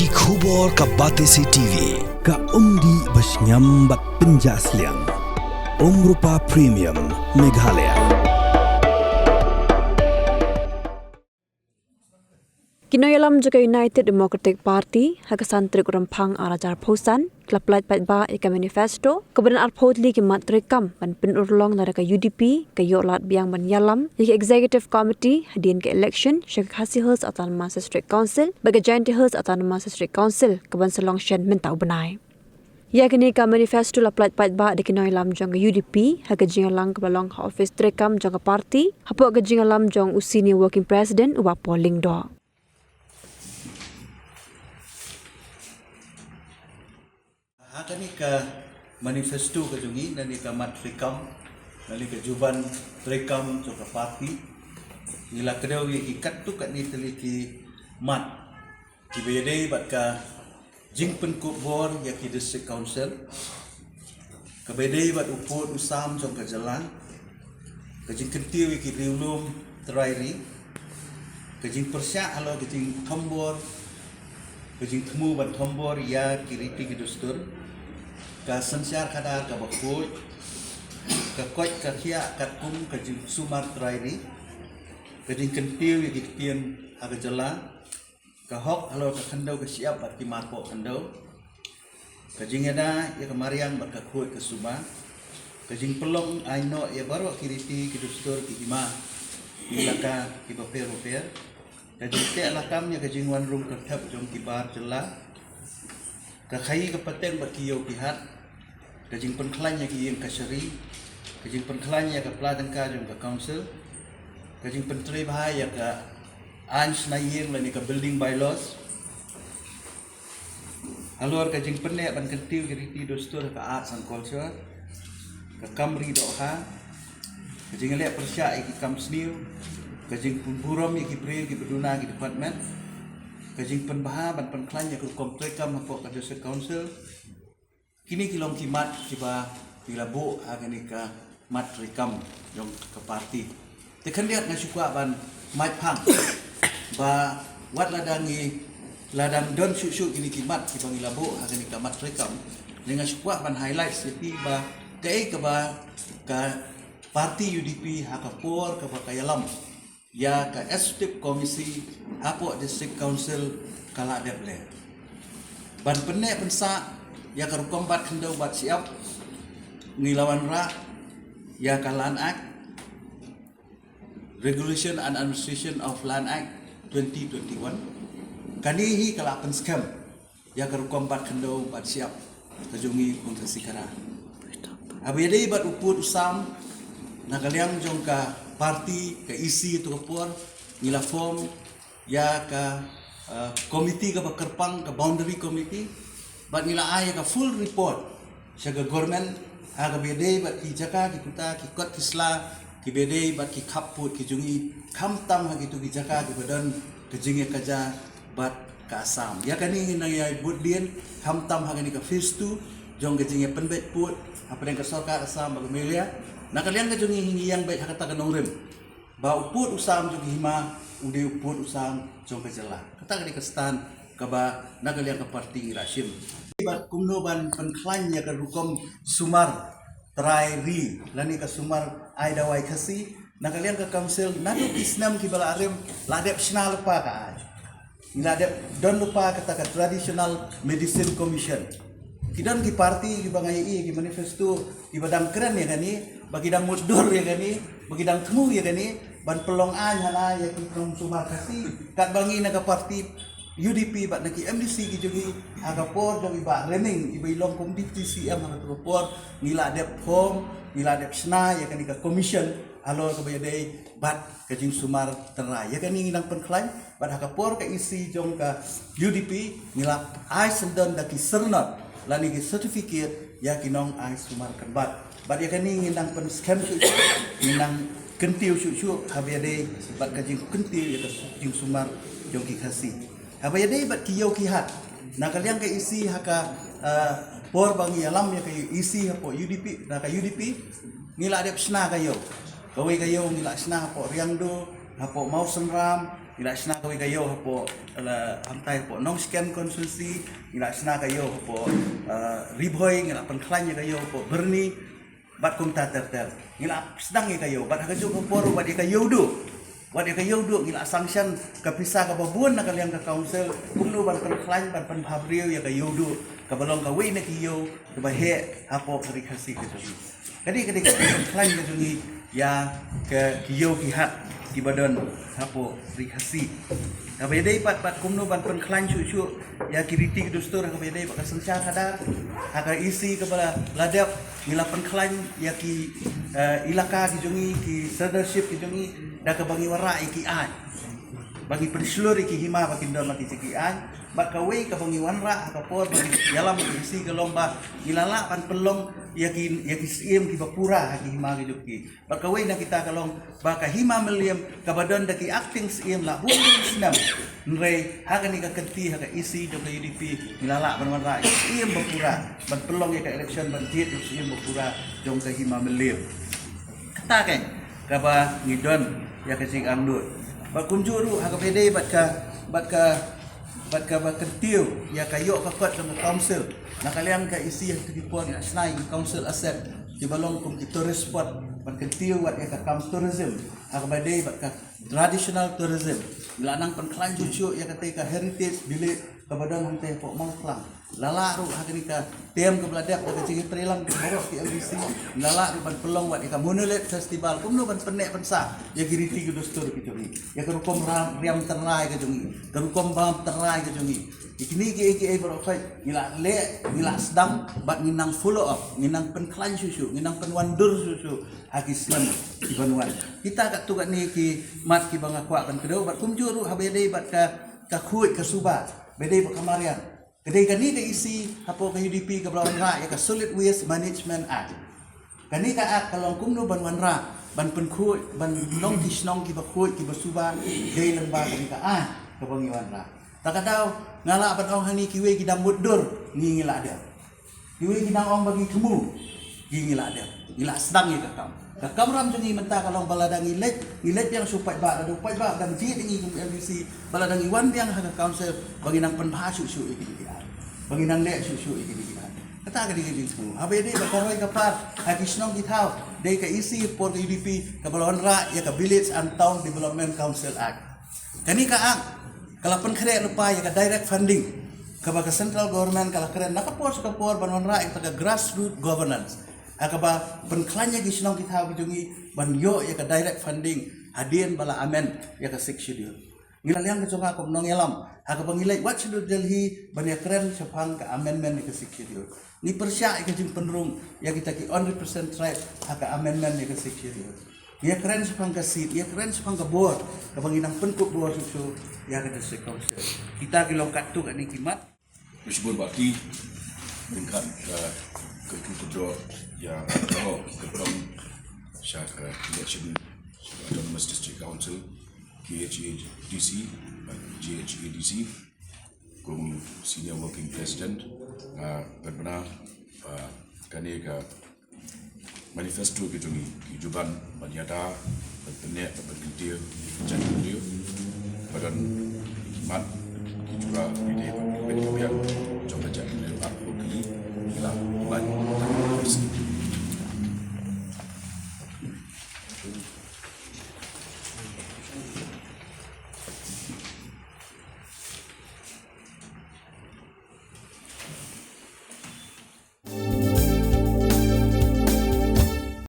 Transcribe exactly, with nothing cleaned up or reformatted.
Ki khubor ka Batesi T V, ka umdih ba shngiam bad pynjah sliang. Umrupa Premium, Meghalaya. Ki nongïalam jong ka United Democratic Party ha ka san tarik Rymphang ar hajar arphew san ki la pyllait paidbah ïa ka manifesto kaba don arphew tylli ki mat treikam ban pynurlong lada ka U D P ka ïoh lad biang ban ïalam ïa ka Executive Committee hadien ka election sha ka Khasi Hills Autonomous District Council bad ka Jaintia Hills Autonomous District Council kaban sa long shen mynta u bnai. Ïa kane ka manifesto la pyllait paidbah da ki nongïalam jong ka U D P ha ka jingïalang kaba long ha ophis treikam jong ka party hapoh ka jingïalam jong u Senior Working President u Bah Paul Lyngdoh. Ha kane ka manifesto ka jong ngi, na kane ka mat treikam, na kane ka juban treikam jong ka party, ngi la kdew ïa ki katto katne tylli ki mat kiba ïadei bad ka jingpynkup bor ïa ki District Council, kaba ïadei bad u pud u sam jong ka jylla, ka jingkyntiew ïa ki riewlum trai ri, ka jingpyrshah halor ka jingthombor, ka jingthmu ban thombor ïa ki riti ki dustur, ka synshar khadar kaba khuid, ka koit ka khiah katkum ka jingsumar trai ri, ka jingkyntiew ïa ki ktien ha ka jylla, ka hok halor ka khyndew ka shyiap bad ki marpoh khyndew, ka jingïada ïa ka mariang bad ka khuid ka suba, ka jingpynlong aiñ noh ïa baroh ki riti ki dustur ki hima ki elaka kiba pher bapher, ka jingteh lakam ïa ka jingwan rung kyrthep jong ki bar jylla, ka khaïi ka pateng bad ki ïew ki hat, ka jingpynkhlaiñ ïa ki ïing kashari, ka jingpynkhlaiñ ïa ka pla tyngka jong ka council, ka jingpyntrei bha ïa ka aiñ shna ïing lane ka building bylaws, halor ka jingpynneh ban kyntiew ki riti dustur ha ka arts and culture, ka kam ri dohkha, ka jingleh pyrshah ïa ki kam sniew, ka jingpynburom ïa ki briew kiba duna ki department, ka jingpynbha ban pynkhlaiñ ïa ka rukom treikam hapoh ka District Council. Kine ki long ki mat kiba ngi la buh ha kane ka mat treikam jong ka party. Te khyndiat nga shu kwah ban mait phang ba wat la dang ngi, la dang don shuh shuh kine ki mat kiba ngi la buh ha kane ka mat treikam, ne nga shu kwah ban highlight ïa phi ba kaei kaba ka party U D P ha ka por kaba ka ïalam ïa ka Executive Committee hapoh District Council ka la dep leh. Ban pynneh pynsah ïa ka rukom bat khyndew bat shyiap, ngi la wanrah ïa ka Land Act, Regulation and Administration of Land Act twenty twenty-one. Kane hi ka la pynskhem ïa ka rukom bat khyndew bat shyiap ka jong ngi kum ka Khasi Khara. Haba ïadei bad u pud u sam, na ka liang jong ka party, ka E C tu ka por, ngi la form ïa ka, uh, committee kaba kyrpang, ka boundary committee, bad ngi la ai ïa ka full report sha ka government ha kaba ïadei bad ki jaka ki kuta, ki kot ki sla kiba ïadei bad ki khappud ki jong ngi, khamtam ha kitu ki jaka kiba don ka jingïakajia bad ka Assam. Ïa kane ngi nang ïai bud dien khamtam ha kane ka phase two jong ka jingïapynbeit pud hapdeng ka sorkar Assam bad ka Meghalaya. Na ka liang ka jong ngi, ngi ïeng beit ha kata ka nongrim ba u pud u sam jong ka hima u dei u pud u sam jong ka jylla. Kata ka dei ka stand kaba na ka liang ka party ngi la shim. Ba kumno ban pynkhlaiñ ïa ka rukom sumar trai ri lane ka sumar ai dawai Khasi, na ka liang ka council naduh ki snem kiba la rim la dep shna lypa ka aiñ. Ngi la dep don lypa kata ka Traditional Medicine Commission. Ki don ki party kiba nga ïohi ki manifesto kiba dang kren ïa kane, ba ki dang mutdur ïa kane, ba ki dang thmu ïa kane ban pynlong aiñ hana ïa ki nong sumar Khasi. Katba ngi na ka party U D P bad na ki M D C ki jong ngi ha ka por jong i Bah Ryming iba i long kum Deputy C M ha katu ka por, ngi la dep form, ngi la dep shna ïa kane ka commission halor kaba ïadei bad ka jingsumar tynrai. Ïa kane ngi nang pynkhlaiñ bad ha ka por ka E C jong ka U D P ngi la ai syndon da ki syrnod lane ki certificate ïa ki nong ai sumar kynbat. Bad ïa kane ngi nang pynskhem shuh shuh, ngi nang kyntiew shuh shuh haba ïadei bad ka jingkyntiew ïa ka jingsumar jong ki Khasi. Haba ïadei bad ki ïew ki hat, na ka liang ka E C ha ka, ah, por ba ngi ïalam ïa ka E C hapoh U D P, na ka U D P, ngi la dep shna ka ïew. Kawei ka ïew ngi la shna hapoh Riangdo, hapoh Mawsynram, Ngi la shna kawei ka ïew hapoh, la, hangtai hapoh Nongshken constituency, ngi la shna ka ïew hapoh, eh, Ri Bhoi, ngi la pynkhlaiñ ïa ka ïew hapoh Byrni, bad kumta ter ter. Ngi la sdang ïa ka ïew, bad ha kajuh ka por, bad ïa ka ïew duh. Bad ïa ka ïew duh, ngi la sanction ka pisa kaba bun na ka liang ka council, kumno ban pynkhlaiñ, ban pynbha briew ïa ka ïew duh, kaba long kawei na ki ïew kaba heh hapoh ka Ri Khasi ka jong ngi. Ka dei, ka dei ka pynkhlaiñ ka jong ngi ïa ka, ki ïew ki hat kiba don hapoh Ri Khasi. Kaba ïadei pat, bad kumno ban pynkhlaiñ shuh shuh ïa ki riti ki dustur, kaba ïadei bad ka synshar khadar, ha ka E C kaba la dep, ngi la pynkhlaiñ ïa ki, eh, ilaka ki jong ngi, ki sirdarship ki jong ngi, da kaba ngi wanrah ïa ki aiñ. Ba ngi pynshlur ïa ki hima ba kin don la ki jong ki aiñ. Bad kawei kaba ngi wanrah ha ka por ba ngi ïalam ïa ki E C ka long ba ngi la lah ban pynlong ïa ki, ïa ki syiem kiba pura ha ki hima ki jong ki. Bad kawei na kita ka long ba ka hima Mylliem kaba don da ki acting syiem la bun bun snem. Hynrei ha kane ka kynti ha ka E C jong ka U D P ngi la lah ban wanrah ïa ki syiem ba pura, ban pynlong ïa ka election ban jied ïa ki syiem ba pura jong ka hima Mylliem. Kata keiñ kaba ngi don ïa ka jingangnud. Bad kumjuh ruh ha kaba ïadei bad ka, bad ka, bad kaba kyntiew ïa ka ïoh ka kot jong ka council. Na ka liang ka E C ha kito ki por ngi la shna ïa ki council asset kiba long kum ki tourist spot, ban kyntiew wat ïa ka kam tourism, ha kaba ïadei bad ka traditional tourism. Ngi la nang pynkhlaiñ shuh shuh ïa katei ka heritage village kaba don hangtei hapoh Mawphlang. La lah ruh ha kane ka term kaba la dep da ka jingïatreilang baroh ki M D C, la lah ruh ban pynlong wat ïa ka Monolith Festival, kumno ban pynneh pynsah ïa ki riti ki dustur ki jong ngi, ïa ka rukom ram, riam tynrai ka jong ngi, ka rukom bam tynrai ka jong ngi. Ïa kine kiei kiei baroh khoit ngi la leh, ngi la sdang, bad ngi nang follow up, ngi nang pynkhlaiñ shuh shuh, ngi nang pynwandur shuh shuh ha ki snem ki ban wan. Kita katto katne ki mat kiba nga kwah ban kdew, bad kumjuh ruh haba ïadei bad ka, ka khuid ka suba ba ïadei bad ka mariang. Ka dei kane ka E C hapoh ka U D P kaba la wanrah ïa ka Solid Waste Management Act. Kane ka Act ka long kumno ban wanrah, ban pynkhuid, ban long ki shnong kiba khuid kiba suba dei lyngba kane ka Act kaba ngi wanrah. Ta ka daw nga lah ban ong hangne kiwei ki dang mutdur, ngi ngi la dep. Kiwei ki nang ong ba ngi thmu, ngi ngi la dep, ngi la sdang ïa ka kam. Ka kamram jong ngi mynta ka long ba lada ngi leit, ngi leit biang sha u paidbah, lada u paidbah dang jied ïa ngi kum M D C, ba lada ngi wan biang ha ka council ba ngi nang pynbha shuh shuh ïa kine ki aiñ, ba ngi nang leh shuh shuh ïa kine ki aiñ. Kata ka dei ka jingthmu. Haba ïadei bad ka roi ka par ha ki shnong ki thaw, dei ka E C por ka U D P kaba la wanrah ïa ka Village and Town Development Council Act. Kane ka Act ka la pynkhreh lypa ïa ka direct funding kaba ka central government ka la kren na ka por sha ka por ban wanrah ïa ka grassroot governance, ha kaba pynkhlaiñ ïa ki shnong ki thaw ki jong ngi ban ïoh ïa ka direct funding hadien ba la amend ïa ka Sixth Schedule. Ngi la liang ka jong nga kum nongïalam ha kaba ngi leit wat sha New Delhi ban ïakren shaphang ka amendment ïa ka Sixth Schedule. Ngi pyrshah ïa ka jingpynrung ïa kita ki unrepresented tribe ha ka amendment ïa ka Sixth Schedule. Ngi ïakren shaphang ka seat, ngi ïakren shaphang ka bor kaba ngi nang pynkup bor shuh shuh ïa ka District Council. Kita ki long katto katne ki mat. Bishop Baki, ryngkat ka, ka tu kedok ïa ka hok ka kong sha ka election Autonomous District Council, K H A D C, J H A D C, kum Senior Working President, nga pynbna ba kane ka manifesto ki jong ngi ki ju ban ban ïada, ban pynneh, ban kyntiew ïa ki jaitbynriew, ba don ki mat ki jura ki dei ban kmen ki biang.